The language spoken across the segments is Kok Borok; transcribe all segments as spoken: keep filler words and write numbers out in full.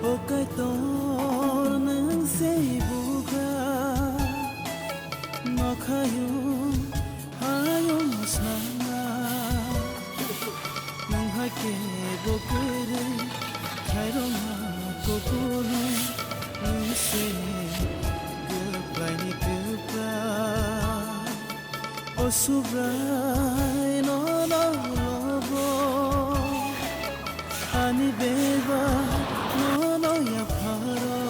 O Kaitor, nwng se bugra, nokhayo hayung sana, nwng hai kebo kwrwi khairokma kuphuru, nwng se kwplaini kwpla. O Subrai, nono lobo, ani bebak nono yapharo,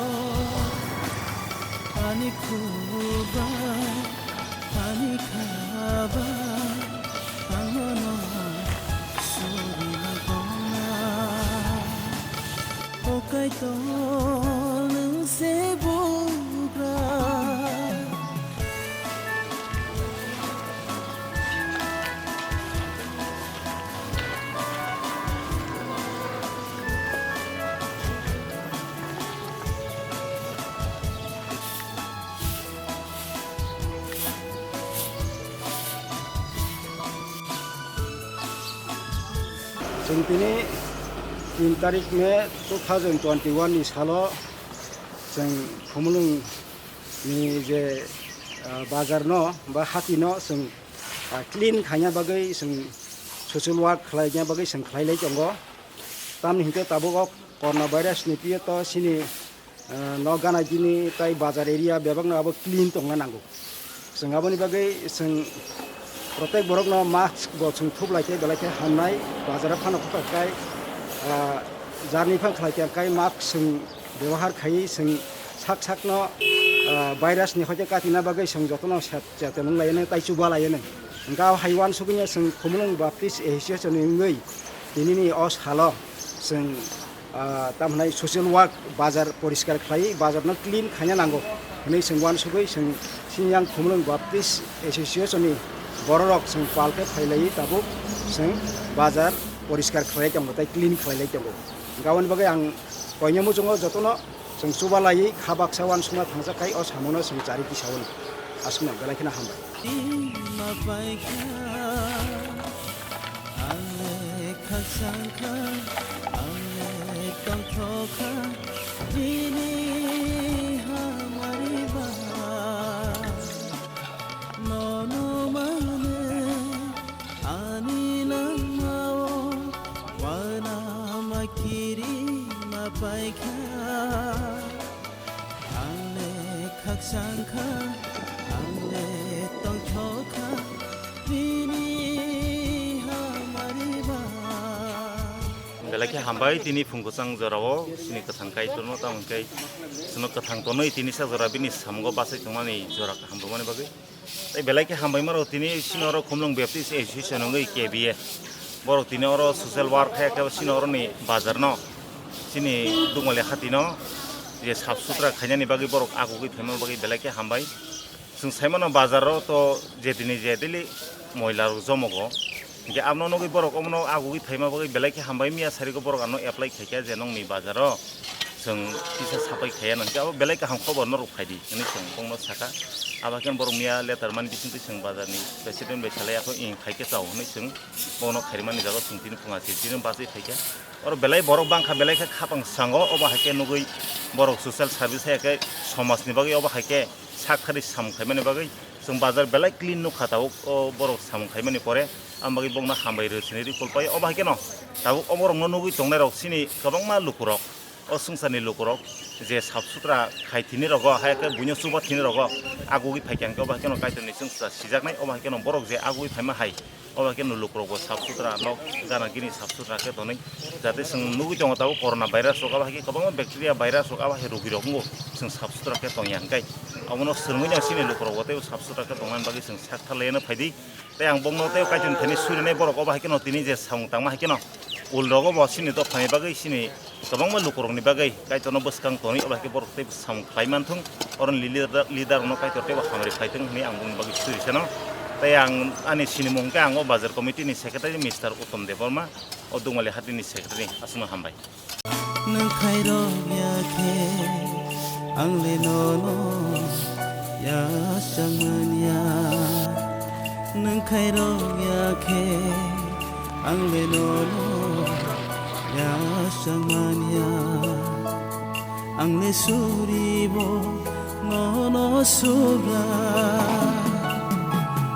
ani khukbai, ani khabai, ang nono surina tongna. O Kaitor, nwng se bugra. Chwng tini tin tarik May two thousand twenty-one ni salo chwng Khumulwng ni je, ah, bazar no ba hati no chwng, ah, clean khaina bagwi chwng social work khlaina bagwi chwng khlai lai tongo. Tamni hinkhe tabuk o corona virus ni piyo to chini, ah, no gana gini tai bazar area bebak no abo clean tongna nango. Chwng aboni bagwi chwng protek borok no mask bo chwng thup lai khe belai khe hamnai bazar o phano kok kai, ah, jarni phang khlai khe kai mask chwng bebohar khaiwi chwng sak sakno, ah, virus ni hoite katina bagwi chwng jotono set chetemung lainai tai chuba lainai. Hwnkhe o hai uansugwino chwng Khumulwng Baptist Association ni wngwi tinini o salo chwng, ah, tamhinai social work bazar poriskar khlaiwi bazar no clean khaina nango hwnwi chwng uansugwi chwng sini yang Khumulwng Baptist Association ni bororok chwng pal khe phailaiwi tabuk chwng bazar poriskar khlai tongo tei clean khlai lai tongo. Hwnkhe aboni bagwi ang koinwi muchungo jotono chwng chuba laiwi kha baksa uansukna thangjak khai o samungo chwng chari tisaui aswkno belai kheno hambai. Ang le khakchang kha, ang le tongthok kha, bini hamari ba. Nono mane ani langmao wana makiri mapaikha. Ang le khakchang kha, ang le tongthok kha, bini hamari ba. Belai khe hambai tini phung kwchang jorao chini kwthang Kaitorno tamo hwnkhe chwngno kwthang tonwi tini sak jora bini samungo bachai tongmani jora kaham rwmani bagwi. Tei belai khe hambai mano tini sini oro Khumulwng Baptist Association wngwi K B A. Borok tini oro social work khe khe sini oroni bazar no, sini Dukmali hati no je sap sutra khainani bagwi borok agugwi phaima bagwi belai khe hambai. Chwng sai mano bazar o to je dini je daily moila rok jomogo. Hinkhe abono nugwi borok omono agugwi phaima bagwi belai khe hambai miya sarigo borok ano apply khaikha je nongni bazar o chwng kisa sapai khaiya nang khe abo belai kaham khobor norok phaidi hwnwi chwng bongno sakha. Abo khe borok miya letter mani bisingtwi chwng bazar ni president bai salai akhoi ing khaikhe chao hwnwi chwng bono khairmani jaga chwng tini phunga chini bachwi phaikha. Oro belai borok bangkha belai khe khapang sango obo hai khe nugwi borok social service hai khe somaj ni bagwi obo hai khe sak thari samung khaimani bagwi chwng bazar belai clean nukha tabuk o borok samung khaimani pore. Ang bagwi bongno hambai rw sini ri kulpai obo hai kheno tabuk o borokno nugwi tongnai rok sini kwbangma lukurok o swngcharni lukurok je sap sutra khai thini rogo hai khe buino chuba thini rogo agugwi phaikha hwnkhe obo hai kheno Kaitorni chwngsa sijaknai obo hai kheno borok je agugwi phaima hai. Obo khe no lukurok bo sap sutra nok gana gini sap sutra khe tonwi. Jate chwng nugwi tongo tabuk corona virus rok abo hai khe kwbangma bacteria virus rok abo hai rogwi rok wngo chwng sap sutra khe tongya hwnkhe. Abono swrwngwi no chini lukurok bo tei sap sutra khe tongmani bagwi chwng sak tharlaiya no phaidi. Tei ang bongno tei Kaitorni thani surinai borok obo hai khe no tini je samung tangma hai khe no ul rogo bo chini dophani bagwi chini kwbangma lukurokni bagwi Kaitorno bwskang tonwi obo hai khe borok tei samung khlai manthung, oroni leader, leader rokno Kaitor teibo hamari khlaithung hwnwi ang bongni bagwi suri sano. Tei ang ani sinimung khe ang o bazar committee ni secretary Mister Uttom Debbarma, o Dukmali hatini secretary, aswkno hambai. Nwng khairok ya khe ang le nono yachang manya. Nwng khairok ya khe ang le nono yachang manya. Ang le suribo nono subra,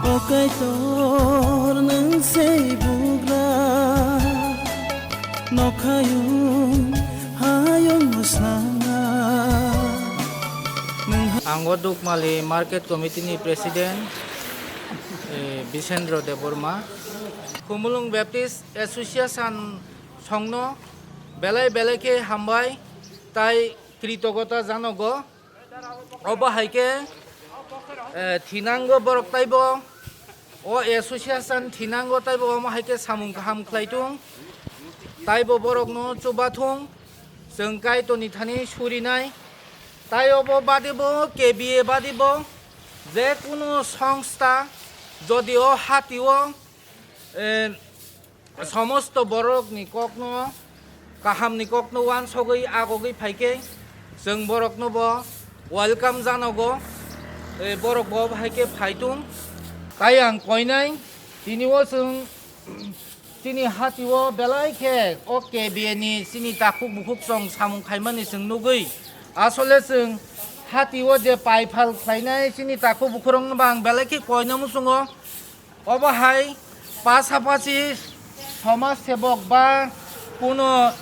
o Kaitor nwng se bugra, nokhayung hayung no snanga. Ang o Dukmali Market Committee ni President, eh, Bisendra Debbarma. Khumulwng Baptist Association songno belai belai khe hambai tai kritogota janogo. Obo hai khe, eh, thinango borok taibo, o association thinango taibo omo hai khe samung kaham khlai thung, taibo borokno chuba thung, chwng Kaitorni thani surinai. Tai obo bade bo, K B A bade bo, je kunu songstha jodi o hati o, eh, somosto borokni kokno, kahamni kokno uansogwi agogwi phaikhe, chwng borokno bo welcome janogo, eh, borok bo hai khe phaitung. Tai ang koinai, tini o chwng chini hati o belai khe o K B A ni chini takhuk bukhuk chwng samung khaimani chwng nugwi. Asole chwng hati o je pai phal khlainai chini takhuk bukhukrokno bo ang belai khe koina muchungo. Obo hai pasapasi somaj sebok ba kuno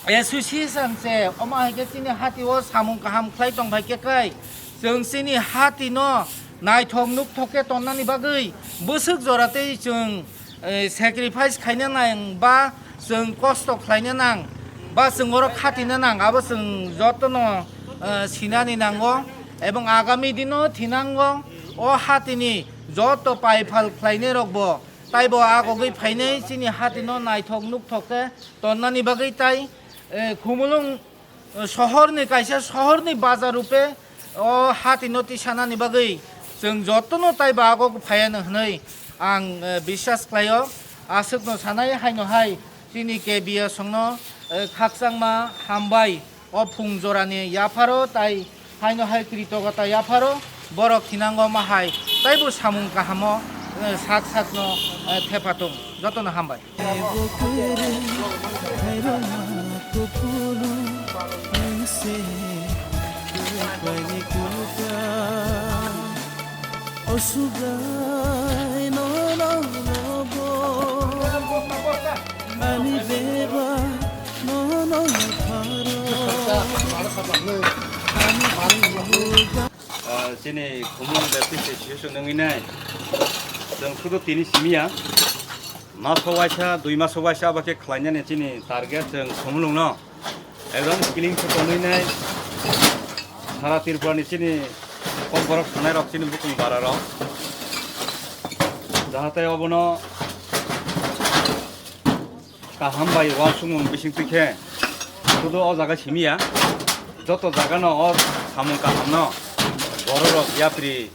association se omo hai khe chini hati o samung kaham khlai tong phai khe kai chwng chini hati no naithok nukthok khe tonnani bagwi bwswk jora tei chwng, eh, sacrifice khaina nang ba chwng kosto khlaina nang ba chwng oro khatina nang abo chwng jotono, eh, sinani nango ebong agami dino thinango o hatini joto pai phal khlainai rok bo taibo agogwi phainai chini hatino naithok nukthok khe tonnani bagwi tai, eh, Khumulwng, eh, sohorni kaisa sohorni bazar rupe o hatino tisanani bagwi chwng jotono taibo agogwi phaiya hwnwi ang, eh, biswas khlaio. Aswkno sanai haino hai chini K B A songno, eh, khakchangma hambai. O phung jorani yapharo tai haino hai kritogota yapharo borok thinango ma hai taibo samung kahamo, eh, sak sakno, eh, thepha tong. Jotono hambai. O Subrai, no, no, no, bo. Ani beba, no, no, no, pharo. Ani beba. Ah, chini Khumulwng Baptist Association wngwi nai. Chwng sudu tini simi ya. Maso waisa, dui maso waisa abo khe khlainani chini target chwng Khumulwng no. Ekdom killing khe tonwi nai sara Tripura ni chini kokborok sanai rok chini bukung bara rok. Jahate obono kaham bai uansukmung bising twi khe sudu o jaga simi ya. Joto jaga no o samung kaham no borok rok yapri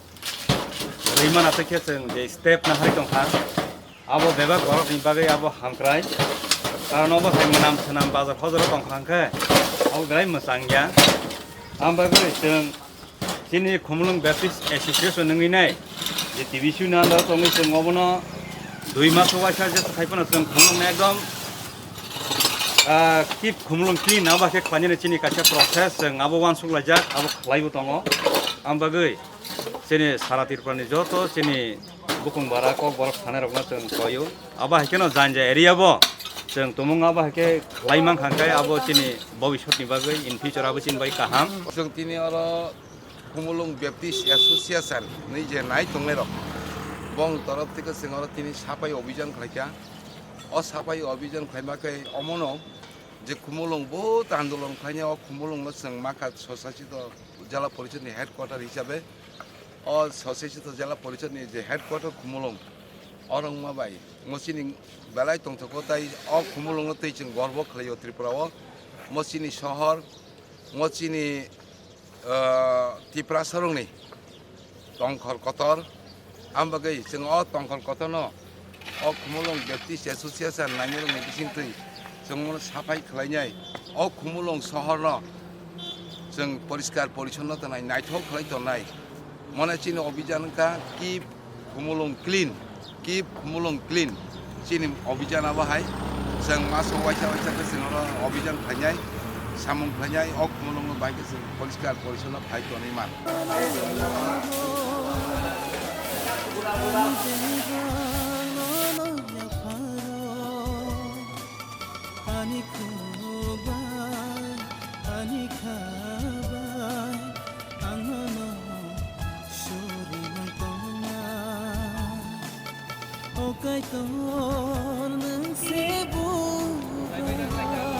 rwi mana twi khe chwng je step na hai tong kha. Abo bebak borokni bagwi abo hamkrai. Karon obo hai mwnam swnam bazar hojaro tong kha hwnkhe abo belai mwchang ya. Ang bagwi chwng chini Khumulwng Baptist Association wngwi nai je T B C ni under tongwi chwng obono dui maso waisa je khai phano chwng Khumulwng no ekdom, ah, keep Khumulwng clean abo khe khlainani chini kaisa process chwng abo uansuk laijak abo khlaibo tongo. Ang bagwi chini sara Tripura ni joto chini bukung bara kokborok sanai rokno chwng koio. Abo hai kheno janja area bo chwng tumung abo hai khe khlai mankha khe abo chini bobiswt ni bagwi in future abo chini bagwi kaham. Chwng tini oro Khumulwng Baptist Association ni je nai tongnai rok bong torof theke chwng oro tini sapai obijan khlaikha. O sapai obijan khlaima khe omono je Khumulwng bo ta andolon khlainai o Khumulwng no chwng makha sosachi to jala porishod ni headquarter hisabe. O Sosesito Jela Porishod ni je headquarter Khumulwng, o rwngma bai mo chini belai tongthoko tai o Khumulwng no twi chwng gorbo khlaio Tripura o. Mo chini sohor, mo chini, ah, Tiprasa rokni tongkhor kotor. Ang bagwi chwng o tongkhor kotor no o Khumulwng Baptist Association nainai rokni bising twi chwng mono saphai khlainai o Khumulwng sohor no chwng poriskar porisonno tongnai, naithok khlai tongnai. Mone chini obijan wngkha Keep Khumulwng Clean, Keep Khumulwng Clean. Chini obijan abo hai chwng maso waisa waisa khe chwng oro obijan khlainai. Samung khlainai o khumulwngo bai khe chwng poriskar porichonno khai tonwi man. Ani khuk bai, ani kha bai, ang nono suri man tongna. O Kaitor, nwng se bugra.